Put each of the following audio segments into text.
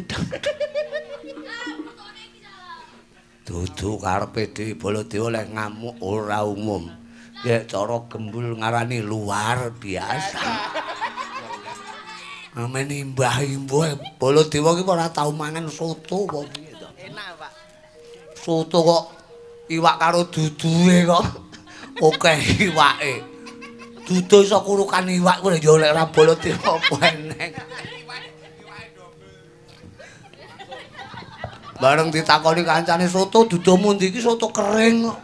dung. Dudu karepe Dewi Baladewa lek ngamuk ora umum. Nek cara gembul ngarani luar biasa. Amen imbah-imbuh Baladewa ki ora tau mangan soto apa piye to. Enak, Pak. Soto kok iwak karo duduhe kok. Akeh iwake. Duduh iso kurukan iwak kuwi ya lek ora Baladewa apa eneng. Bareng ditakoni kancane soto duduhmu ndi iki soto kering kok.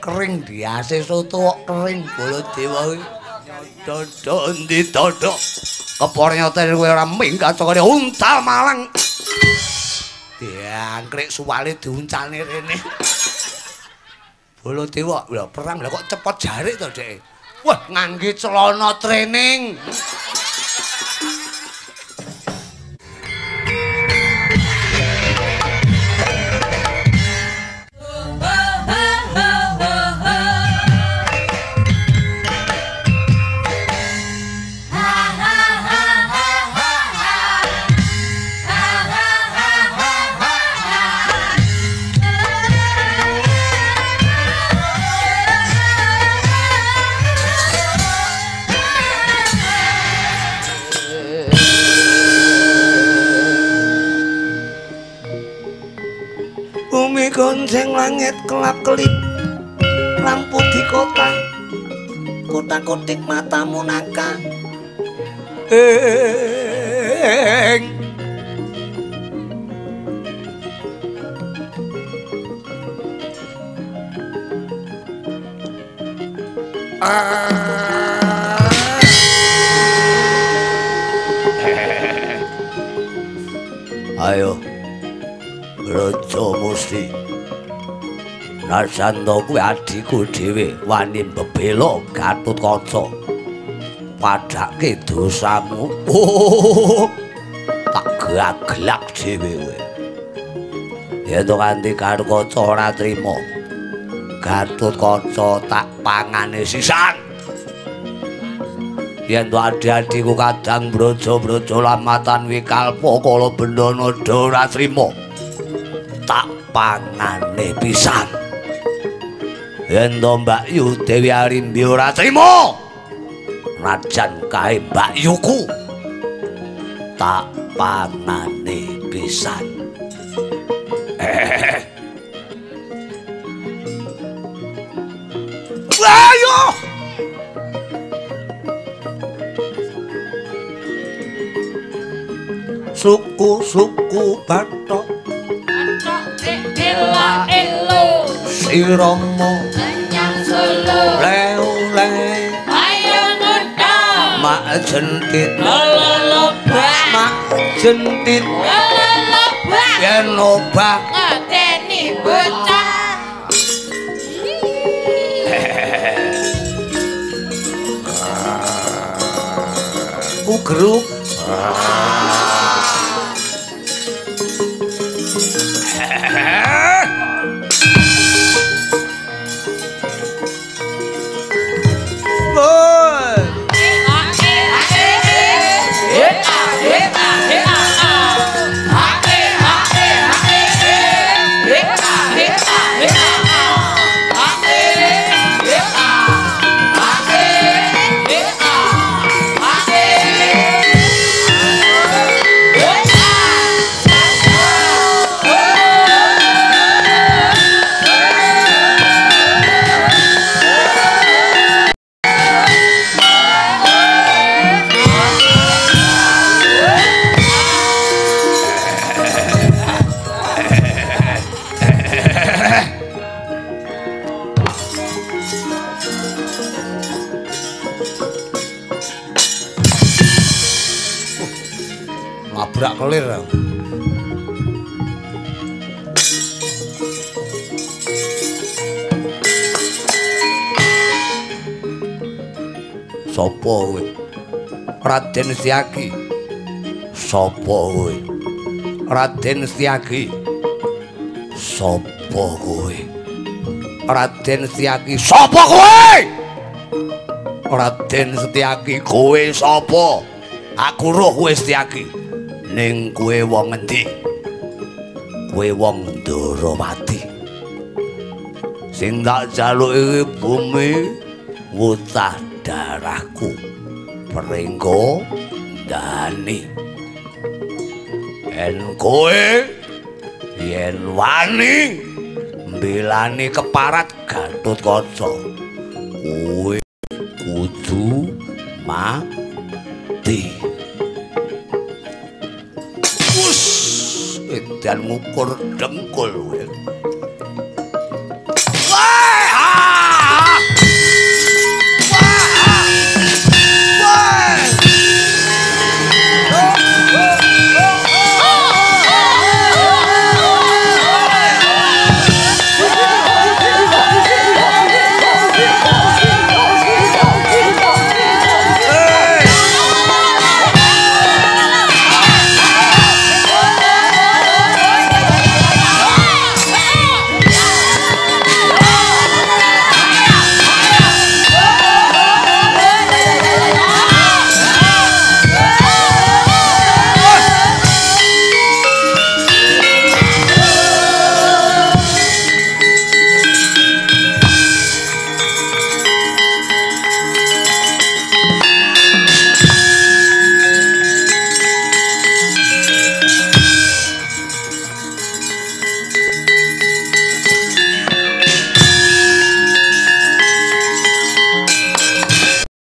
Kering diase soto kok kering Baladewa iki. Dodok ndi dodok. Kepore nyote kowe ora minggat saka untal malang. Diangkrik suwale diuncalne rene. Baladewa lha perang lha kok cepot jarik to dheke. Wah ngangge celana training. Gonceng langit kelap-kelip lampu di kota kutak-kutik matamu naka ing Ayo Raja Musti Najan to kuwi adhiku dhewe wani mbebela Gatotkaca. Padhake dosamu. Oh, tak gaglak dhewe kowe. Yen to nganti Gatotkaca ora trima. Gatotkaca tak pangane sisan. Yen to adhi-adhiku kadang brojo-brojo lamatan wikalpa kala bendana ora trima. Tak pangane pisan. Yen to Mbak Yu Dewi Arimbi ora trima. Najan kae Mbak Yuku tak pangane pisan. Ayo. Suku-suku bathok ela elo Si Rama menyang Solo le-le ayo ngundang mak jentit lolobak mak jentit lolobak yen obah ngedeni bocah ugruk. Nabrak kelir. Sopo kowe? Raden Setyaki. Sopo kowe? Raden Setyaki. Sopo kowe? Raden Setyaki. Sopo kowe? Raden Setyaki, kowe sapa? Aku roh kowe Setyaki. Ning kowe wong ngendi? Kowe wong Ndorowati. Sing tak jaluk iki bumi wutah darahku. Pringgo ndani. Yen kowe yen wani mbelani keparat Gatotkaca, kowe kudu mati. Wus, edan ngukur dengkul kowe. Wah! Ah! Wah! Wah!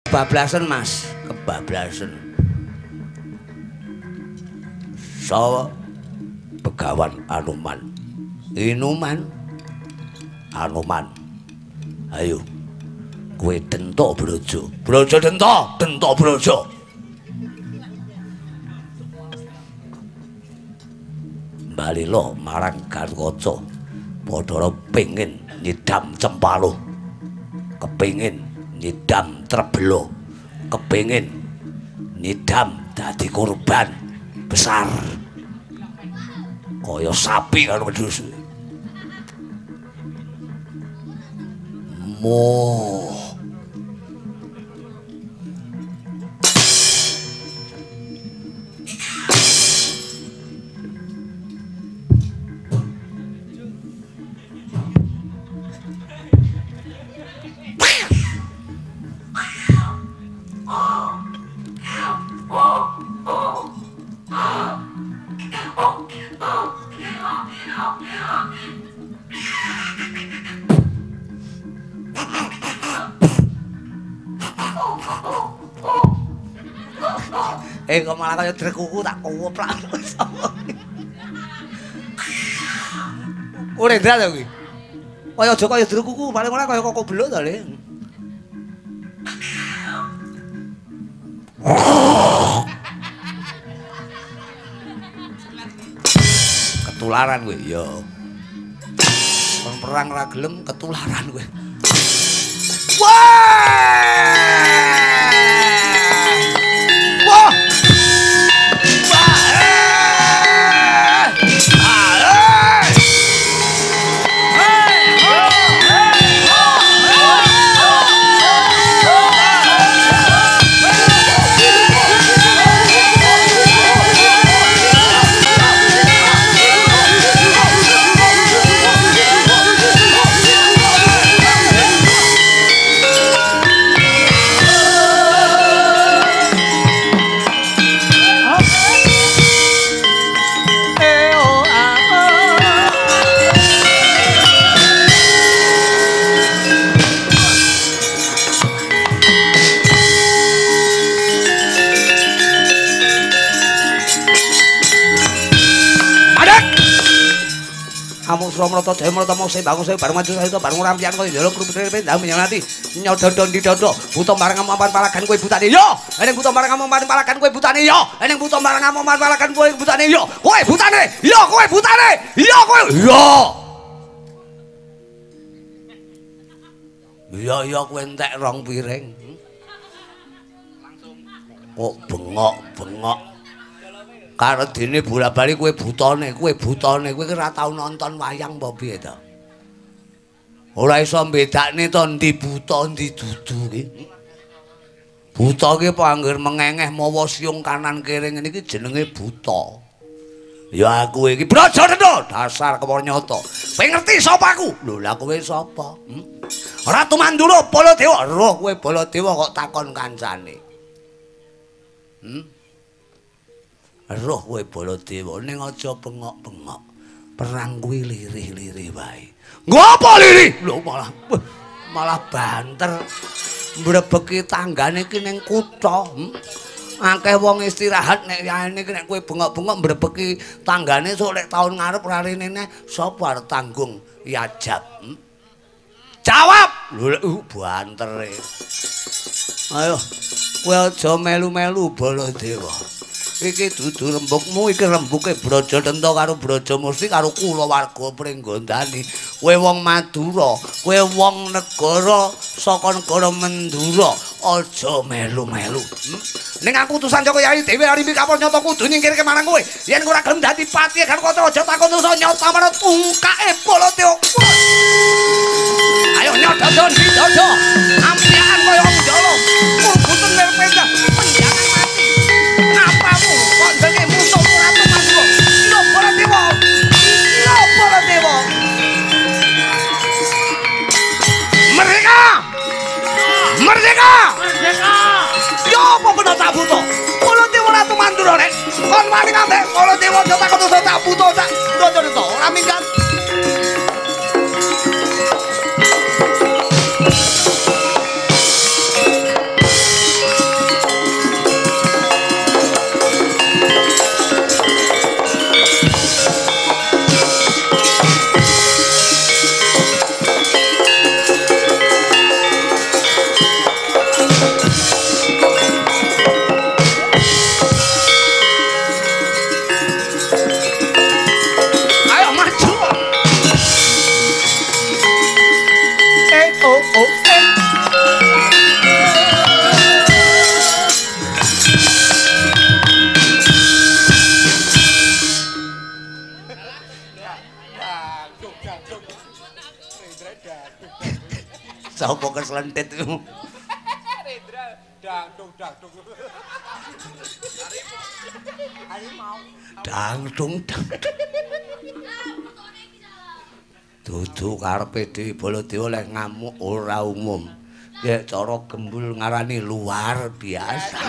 Kebablasan Mas, kebablasan. Sawa Begawan Anoman. Inuman Anoman. Ayo. Kowe dentok brojo. Brojo dentok, dentok brojo. Balilo marang Gatotkaca. Padha pengin nyidam Cempaloh. Kepengin nyidam Trebelo, kepengin nyidam dadi korban besar kaya sapi karo wedhus. Moh. Kok malah kaya drekuku tak koplak. Ora ndra to kuwi. Kaya aja kaya drekuku, paling ora kaya koko beluk to, Le. Ketularan kowe, ya. Kon perang ra gelem ketularan kowe. Wah! Wah! Amung Sumrata Jaya Mrata Mose Bangun Sewu bareng maju sayuta bareng rampian kaya njaluk krupit ndang menyang ati nyododon didodo buta marang aman palagan kowe butane yo eneng buta marang aman palagan kowe butane yo eneng buta marang aman palagan kowe butane yo kowe butane yo kowe butane yo kowe yo yo yo kowe entek rong piring kok bengok-bengok. Karo dene bola-bali kowe butane, kowe butane, kowe ora tau nonton wayang apa piye to? Ora iso mbedakne to endi buta endi dudu ki. Buta iki apa angger mengengeh mawa siung kanan kiri ngene iki jenenge buta. Ya aku iki Brajarena dasar kepanyata. Kowe ngerti sapa aku? Lho lah kowe sapa? Ratu Mandura Baladewa. Roh kowe Baladewa kok takon kancane. Roh kowe Baladewa ning aja bengok-bengok. Perang kuwi lirih-lirih wae. Ngopo lirih? Lho malah banter. Mbrebeki tanggane iki ning kutha. Akeh wong istirahat nek yane iki nek kowe bengok-bengok mbrebeki tanggane sok lek taun ngarep rarene sapa arep tanggung yajab. Jawab. Lho bantere. Ayo kowe aja melu-melu Baladewa. Iki dudu rembugmu, iki rembuke Brajadenta karo Brajamusti karo kulawarga Pringgondani. Kowe wong Madura, kowe wong negara saka negara Mandura, aja melu-melu. Ning aku utusan saka Yai Dewi Arimbi Kapanyata kudu nyingkirke marang kowe. Yen ora gelem dadi patih kan kota aja takon terus nyata marang tungkake Baladewa. Ayo nyododon didodo. Ampiakan kaya wong njala. Kubuten lir pendah, penjangan mati. Ngapamu kok jenenge musuhmu Ratu Mandura? Sira Baladewa. Sira Baladewa. Merdeka! Merdeka! Merdeka! Ya apa kena tak buta? Baladewa Ratu Mandura rek. Kon wani kabeh Baladewa aja takon terus tak buta sak Brajarena. Ora minggat. Sapa keslentit iku? Rendra dangdung dangdung. Dangdung dangdung. Dudu karepe Dewi Baladewa lek ngamuk ora umum. Nek cara gembul ngarani luar biasa.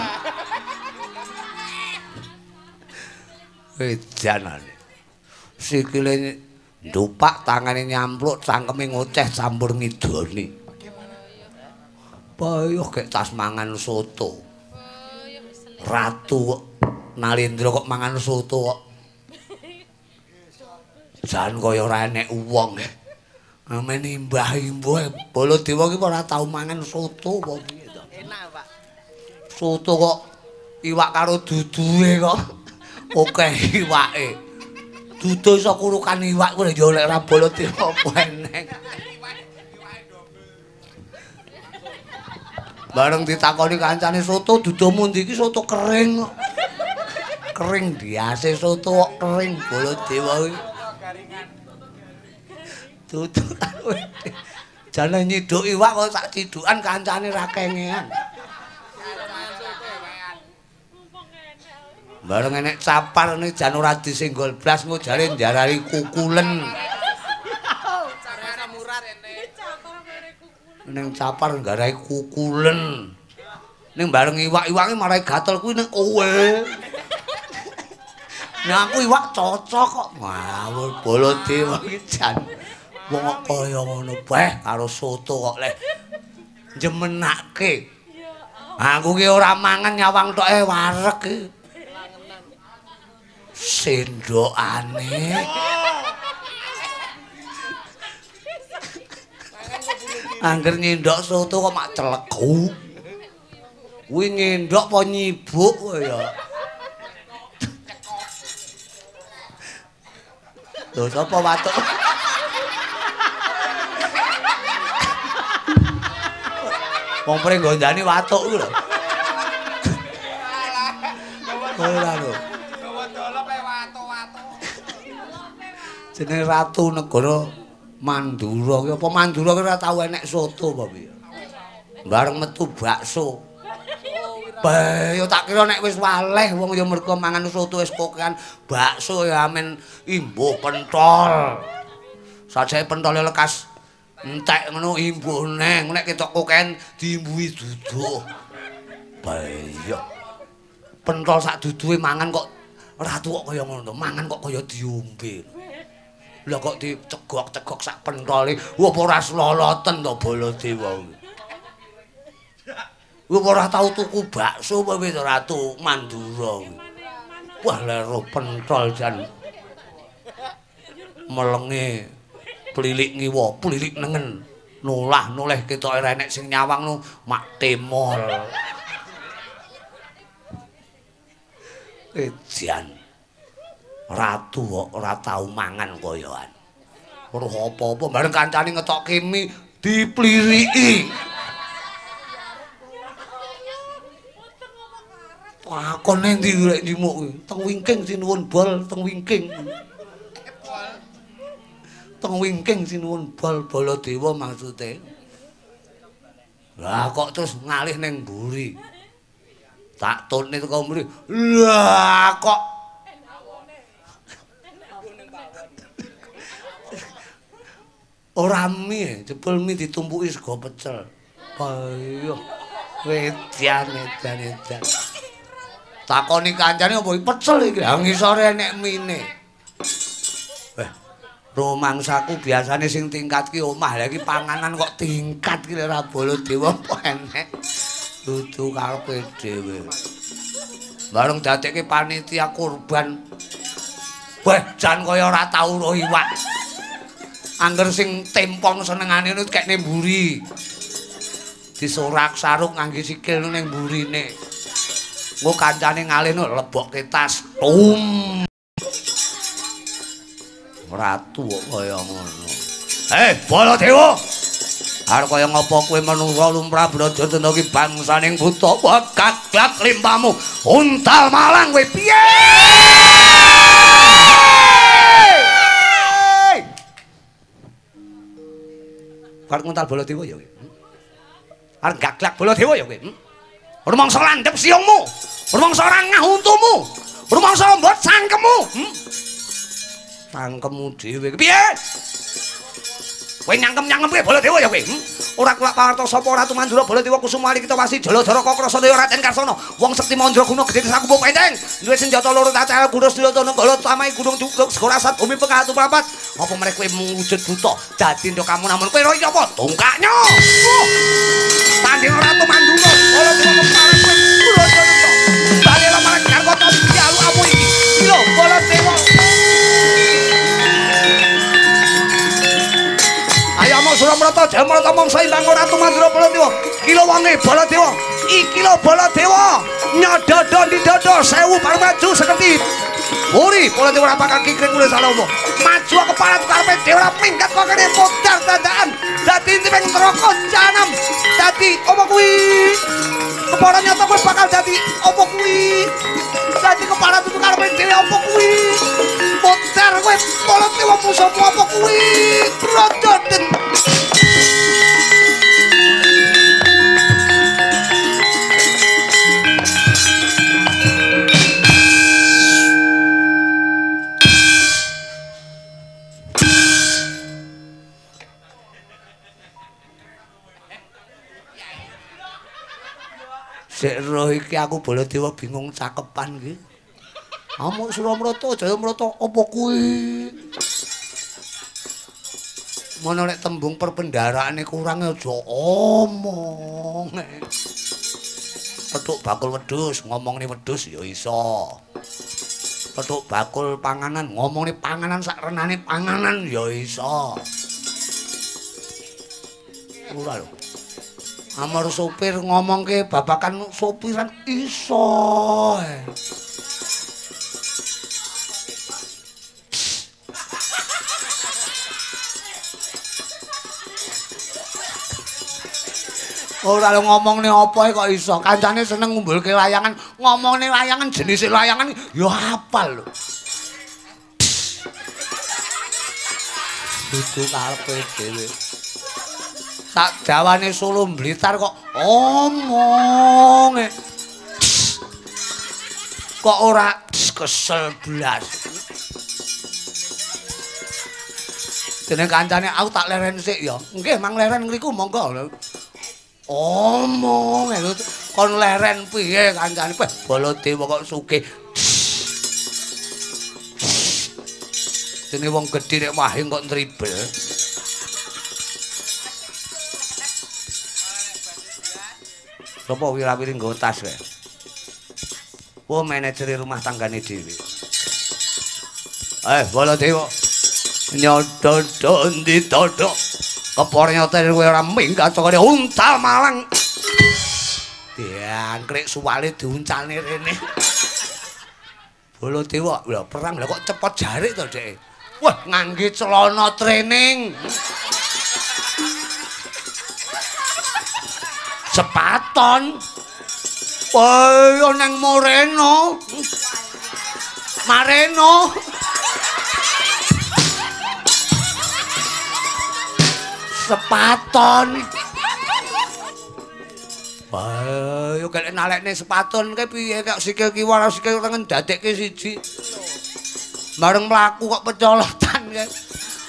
Wejanane. Sikile ndupak, tangane nyampluk, cangkeme ngoceh campur ngidoni. Payuh gek tas mangan soto. Ratu Nalendra kok mangan soto kok. Jan kaya ora enek wong. Amen imbah-imbuh Baladewa ki ora tau mangan soto apa piye to. Enak, Pak. Soto kok iwak karo duduhe kok. Akeh iwake. Duduh iso kurukan iwak kuwi ya lek ora Baladewa apa eneng. Bareng ditakoni kancane soto duduhmu ndi iki soto kering kok. Kering diase soto kok kering Baladewa iki. Dudu karo jane nyiduk iwak kok sak cidukan kancane ra kengean. Bareng enek capar ne jan ora disenggol blas engko jare njarari kukulen. Ning capar nggarai kukulen. Ning bareng iwak-iwake marai gatel kuwi ning kowe. Nek aku iwak cocok kok. Ngawur Baladewa iki jan. Wong kok kaya ngono beh karo soto kok leh njemenake. Aku ki ora mangan nyawang toke wareg iki. Sendokane. Angger nyendok soto kok mak celegu. Kuwi nyendok apa nyibuk kowe ya? Lho sapa watuk? Wong pringgondani watuk kuwi lho. Ora lho. Jenenge ratu negara Mandura ki apa Mandura ki ora tau enek soto apa piye? Bareng metu bakso. Bae ya tak kira nek wis waleh wong ya mergo mangan soto wis kokean bakso ya amen imbuh pentol. Sajake pentole lekas entek ngono imbuh neng nek ketok kokean diimbuhi duduh. Bae ya. Pentol sak duduhe mangan kok ratu kok kaya ngono to, mangan kok kaya diombe. Lah kok dicegok-cegok sak pentole, apa ora sloloten to Baladewa kuwi. Kowe ora tau tuku bakso apa wis Ratu Mandura kuwi. Wah lero pentol jan. Melenge plilik ngiwa, plilik nengen. Nolah noleh ketoke ora enek sing nyawang no mak temol. Ejan. Ratu kok ora tau mangan koyoan. Ora apa-apa bareng kancane ngetokke mie dipliriki. Lakon endi rek njimuk kuwi? Teng wingking sinuwun bol, teng wingking. Teng wingking sinuwun bol Baladewa maksude. Lah kok terus ngalih ning mburi. Tak tone teko mburi. Lah kok ora mie, jebul mie ditumpuki sego pecel. Ayo. Wedan edan edan. Takoni kancane apa pecel iki? Ha ngisore enek mine. Wah, rumangsaku biasane sing tingkat ki omah. Lah iki panganan kok tingkat ki ora Baladewa apa enek. Dudu karepe dhewe. Bareng dadekke panitia kurban. Wah, jan kaya ora tau roh iwak. Angger sing tempong senengane niku kekne mburi. Disorak saruk ngangge sikil ning mburine. Engko kancane ngalih no lebokke tas. Tum. Ratu kok kaya ngono. Baladewa. Arep kaya ngapa kowe menungso lumrah braja dene iki bangsaning buta gaglak limpamu. Untal malang kowe piye? Arep nguntal Baladewa ya kowe. Arep gaglak Baladewa ya kowe. Rumangsa landhep siungmu. Rumangsa rangah untumu. Rumangsa mbot cangkemmu. Cangkemmu dhewe. Piye? Kowe nyangkem-nyangkem kowe Baladewa ya kowe. Ora kulak pawarta sapa Ratu Mandura Baladewa Kusuma Alikita Wasi Jaladara Kakrasa Raden Karsana. Wong sekti mandraguna gedhe sakumpul penteng. Duwe senjata loro tacah gurus Duryodana Gala tamai gunung cukluk segara sat bumi pekatu papat. Apa meneh kowe mujud buta dadi ndok kamu namun kowe ro iki apa? Tungkaknya. Tanding Ratu Mandura Baladewa kepareng kowe Duryodana. Bali marang Garkata dialu amu iki. Lho Baladewa. Ayo Suramrata Jamrata mangsa imbang Ratu Mandura Baladewa. Iki lho wonge Baladewa. Iki lho Baladewa. Nyododo didodo 1000 bareng maju sekerti. Muri Baladewa rapak kaki kring mulih salomo. Maju keparat karepe dhewe ora minggat kok kene modar dandaan. Dadi intiping neraka jahanam. Dadi apa kuwi? Kepara nyata kowe bakal dadi apa kuwi? Dadi kepala tutu karepe dhewe apa kuwi? Modar kowe Baladewa musuhmu apa kuwi? Braja den. Sik roh iki aku Baladewa bingung cakepan iki. Amuk Suramrata Jayamrata apa kuwi? Mono nek tembung perbendaharane kurang aja omong. Petuk bakul wedhus ngomongne wedhus ya iso. Petuk bakul panganan ngomongne panganan sak renane panganan ya iso. Ora lho. Amor sopir ngomongke babakan sopiran iso. Ora lho ngomongne apa kok iso. Kancane seneng ngumbulke layangan, ngomongne layangan jenis layangan ya hafal lho. Dudu karepe dhewe. Sak dawane Solo Blitar kok omong. Kok ora kesel blas. Dene kancane aku tak leren sik ya. Nggih, mang leren ngriku monggo. Omong lho kon leren piye kancane? Wah, Baladewa kok sugih. Dene wong gedhe nek wahing kok nribel. Sopo wira-wiri nggo tas kae? Wah, manajer rumah tanggane dhewe. Eh, Baladewa. Nyododho ndi dodok. Kepore nyote kowe ora minggat saka untal malang. Diangkrik suwale diuncalne rene. Baladewa, lho perang lho kok cepot jarik to, Dek. Wah, ngangge celana training. Sepaton. Wah, nang Moreno. Mareno. Sepaton. Wah, yo gelek nalekne sepaton kae piye kok sikil kiwa karo sikil tengen dadekke siji. Bareng mlaku kok pecolotan kae.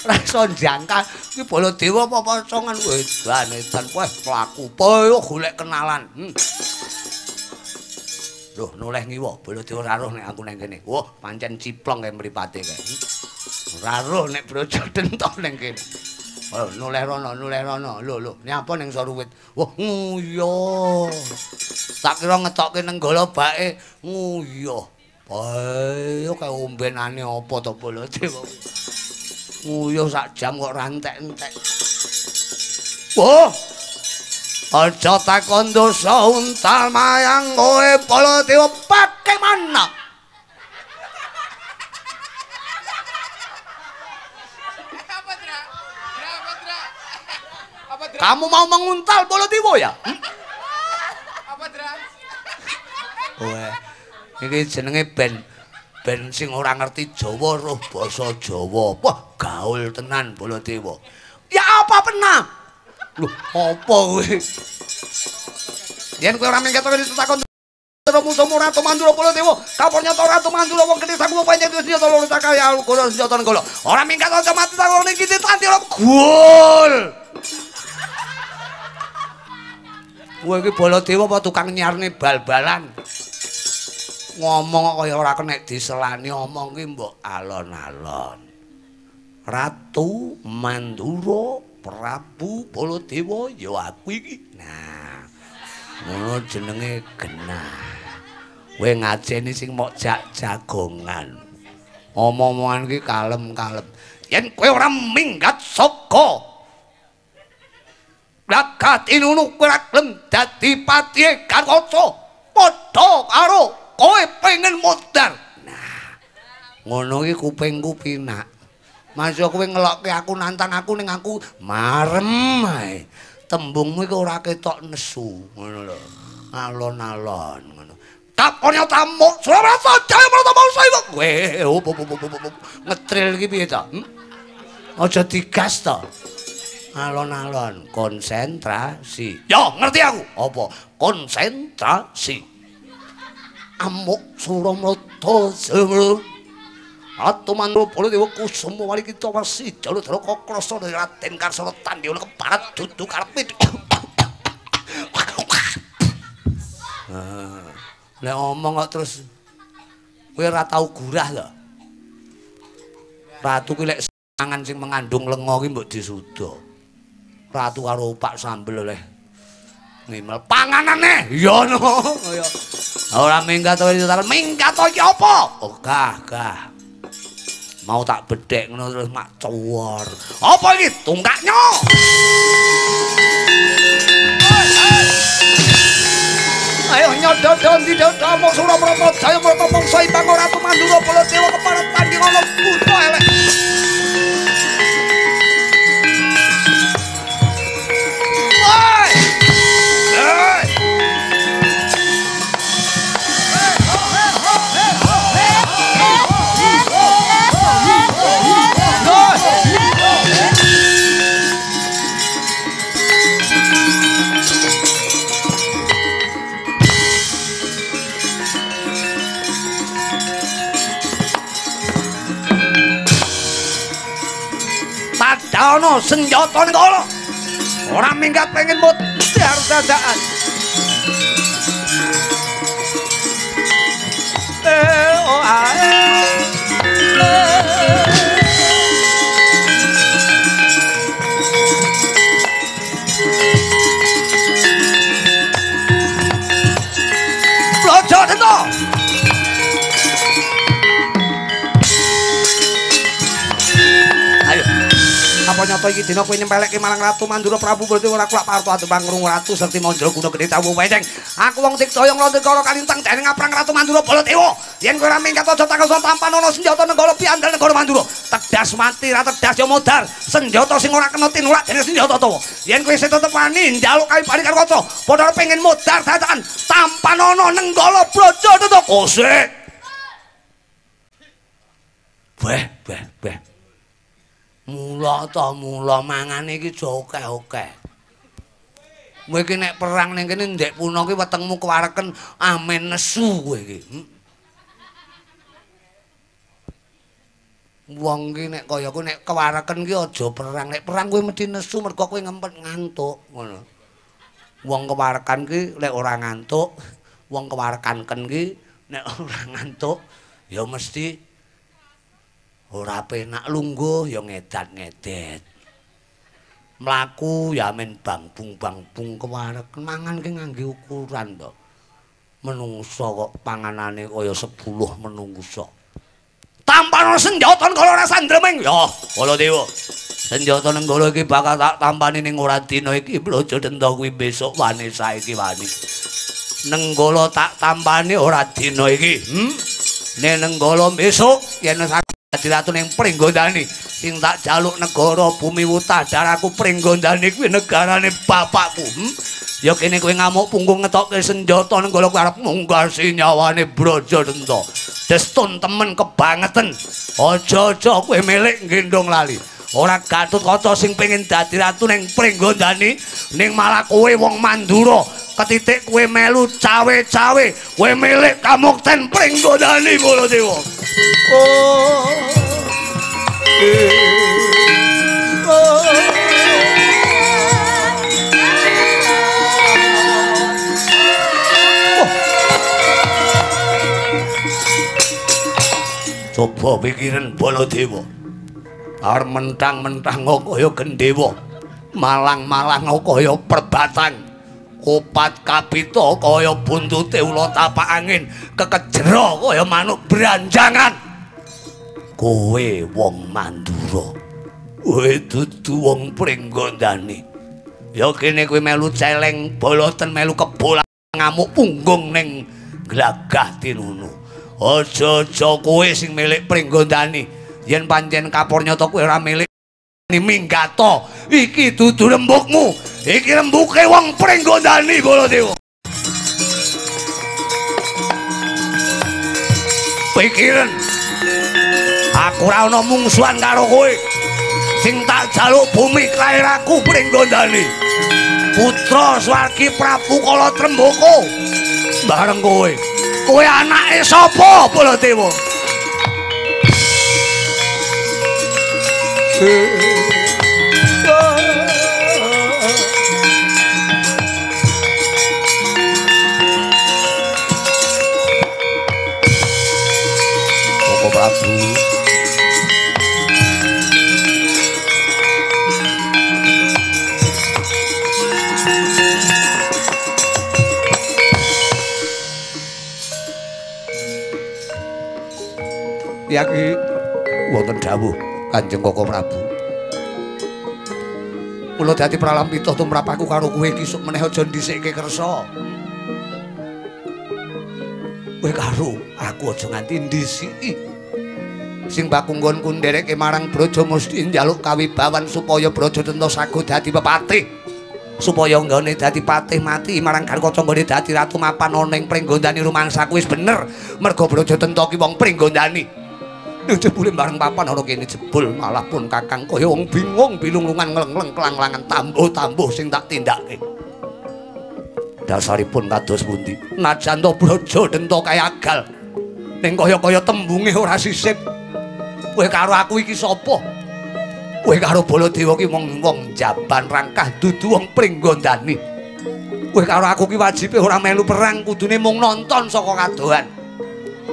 Ora iso njangkah. Iki Baladewa apa pocongan edan edan wah mlaku. Yo golek kenalan. Loh, noleh ngiwa Baladewa ora roh nek aku nang kene. Wah, pancen ciplong kae mripate kae. Ora roh nek brojo dentok nang kene. Oh, noleh rono, noleh rono. Lho, lho, nyapa ning sor wit? Wah, nguyo. Tak kira ngetokke nenggala bake nguyo. Ayo kae ombenane apa to Baladewa? Nguyo sak jam kok ora entek-entek. Wah. Aja takon dosa untal mayang kowe Baladewa bagaimana? Kamu mau menguntal Baladewa ya? Apa, Dra? Kowe iki jenenge ben sing ora ngerti Jawa roh basa Jawa. Wah, gaul tenan Baladewa. Ya apa pernah? Lho, apa kowe? Yen kowe ora minggat ora ditakon musuhmu Ratu Mandura Baladewa. Kapor nyata Ratu Mandura wong gedhe saku pancen duwe senjata loro cakal ya gono senjata nenggala. Ora minggat aja mati takon iki ditanti ora gol. Kowe iki Baladewa apa tukang nyarne bal-balan? Ngomong kok kaya ora kenek diselani, omong ki mbok alon-alon. Ratu Mandura Prabu Baladewa ya aku iki. Nah, ngono jenenge genah. Kowe ngajeni sing mok jak jagongan. Omong-omongan ki kalem-kalem. Yen kowe ora minggat saka Lakat inunu kowe ora gelem dadi patihe Gatotkaca padha karo kowe pengen modar. Nah, ngono iki kupingku pinak. Masya kowe ngelokke aku nantang aku ning aku marem ae. Tembungmu iki ora ketok nesu ngono lho. Alon-alon ngono. Kaponya tamuk Surakarta Jaya Prata Mangsa iku. Kowe ngetril iki piye to? Aja digas to. Alon-alon konsentrasi. Yo ngerti aku. Apa? Konsentrasi. Amuk Suramarta Jaya Ratu Mandura Baladewa Kusuma Wali kita wasi Jaludara Kakrasa Raden Karsana Tandya keparat dudu karepe. Nek omong kok terus kowe ora tau gurah to. Ratu ki lek mangan sing mengandung lenga ki mbok disuda. Ratu karo opak sambel oleh ngimel panganane. Iya no. Kaya ora minggat to minggat to iki apa? Oh gah gah. Mau tak bedhek ngono terus mak cuwor. Apa iki? Tungkaknya. Ayo nyododon didodamo Suramarta Jaya Prata Mangsa Imbang Ratu Mandura Baladewa keparat pandingono buta elek. Woi! Hei! Tampanono senjata Nenggala. Ora minggat pengen modar dadakan. Oh ae. Brojo Dento. Ayo. Apa nyata iki dina kowe nyempelekke marang Ratu Mandura Prabu Baladewa ora kulak parto adu pangrung ratu serti Mandraguna gedhe tawu weceng. Aku wong Tiktoyo nglontikara kalintang jane ngaprang Ratu Mandura Baladewa. Yen kowe ora minggat aja takon tampanono senjata Nenggala piandel negara Mandura. Tedas mati ra tedas ya modar. Senjata sing ora kena tinulak dene senjata tawa. Yen kowe isih tetep wani njaluk kawibani karo kaca, padha pengen modar dadakan tampanono Nenggala Braja Denta kosek. Beh beh beh. Mula ta mula mangane iki aja akeh-akeh. Kowe iki nek perang ning kene ndek puna ki wetengmu kewareken amen nesu kowe iki. Wong ki nek kaya kowe nek kewareken ki aja perang. Nek perang kowe mesti nesu mergo kowe ngempet ngantuk ngono. Wong kewarekan ki nek ora ngantuk, wong kewarekan ken ki nek ora ngantuk ya mesti ora penak lungguh ya ngedat-ngedet. Mlaku ya men bangbung-bangbung kewareken mangan ki ngangge ukuran to. Menungso kok panganane kaya 10 menungso. Tampano senjata Nenggala ora sandreming. Ya, Baladewa. Senjata Nenggala iki bakal tak tampani ning ora dina iki Brojo Denta kuwi besok wani saiki wani. Nenggala tak tampani ora dina iki. Nek Nenggala besok yen dadi ratu ning Pringgondani sing tak jaluk negara bumi wutah daraku Pringgondani kuwi negarane bapakku. Ya kene kowe ngamuk punggung ngetokke senjata Nenggala kuwi arep munggasi nyawane Brojo Denta. Destun temen kebangeten. Aja-aja kowe milik nggendong lali. Ora Gatotkaca sing pengin dadi ratu ning Pringgondani ning malah kowe wong Mandura ketitik kowe melu cawe-cawe kowe milik kamukten Pringgondani Baladewa. Oh. Oh. Coba pikiran Baladewa. Arep mentang-mentang kaya gendhewa, malang-malang kaya perbatang, kopat kapita kaya buntute ula tapak angin, kekejera kaya manuk branjangan. Kowe wong Mandura, kowe dudu wong Pringgondani. Ya kene kowe melu celeng boloten melu kebol ngamuk punggung ning glagah tinunu. Aja-aja kowe sing milik Pringgondani. Yen pancen kapor nyata kowe ora milik minggato. Iki dudu rembugmu. Iki rembuke wong Pringgondani Baladewa. Pikiran aku ora ana mungsuhan karo kowe. Sing tak jaluk bumi klairaku Pringgondani. Putra swargi Prabu Kala Tremboko. Bareng kowe. Kowe anake sapa Baladewa? Koko Prabu. Ya ki wonten dawuh Kanjeng Koko Prabu. Mula dadi pralampita tumrap aku karo kowe iki sok meneh aja ndhisikke kersa. Kowe karo aku aja nganti ndhisiki. Sing bakunggonku ndereke marang Braja mesti njaluk kawibawan supaya Braja Denta sago dadi pepatih. Supaya nggone dadi patih mati marang Garkaca nggone dadi ratu mapan ana ing Pringgondani rumangsaku wis bener. Merga Braja Denta ki wong Pringgondani. Jebule bareng papan ana kene jebul malah pun kakang kaya wong bingung bilunglungan ngleng-ngleng kelang-langan tambuh-tambuh sing tak tindake. Dasaripun kados pundi? Najan to Braja Denta kaya agal. Ning kaya-kaya tembunge ora sisip. Kowe karo aku iki sapa? Kowe Kowe karo Baladewa ki wong wong jaban rangkah dudu wong Pringgondani. Kowe karo aku ki wajibe ora melu perang, kudune mung nonton saka kadohan.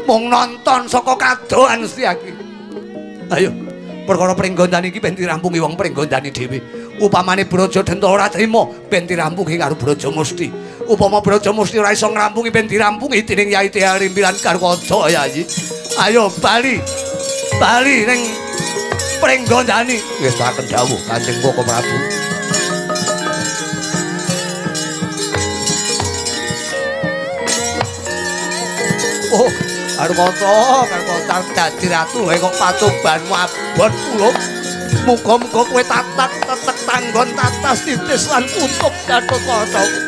Mung nonton saka kadohan Setyaki. Ayo, perkara Pringgondani iki ben dirampungi wong Pringgondani dhewe. Upamane Brajadenta ora trima, ben dirampungi karo Brajamusti. Upama Brajamusti ora iso ngrampungi, ben dirampungi dening Yai Tiarimpi lan Garwada Yayi. Ayo bali. Bali ning Pringgondani. Wis saken dawuh Kanjeng Koko Prabu. Oh, Garwada, Garwada dadi ratu kok patobanmu abot puluk. Muga-muga kowe tatak tetek tanggon tatas titis lan kutub Gatotkaca.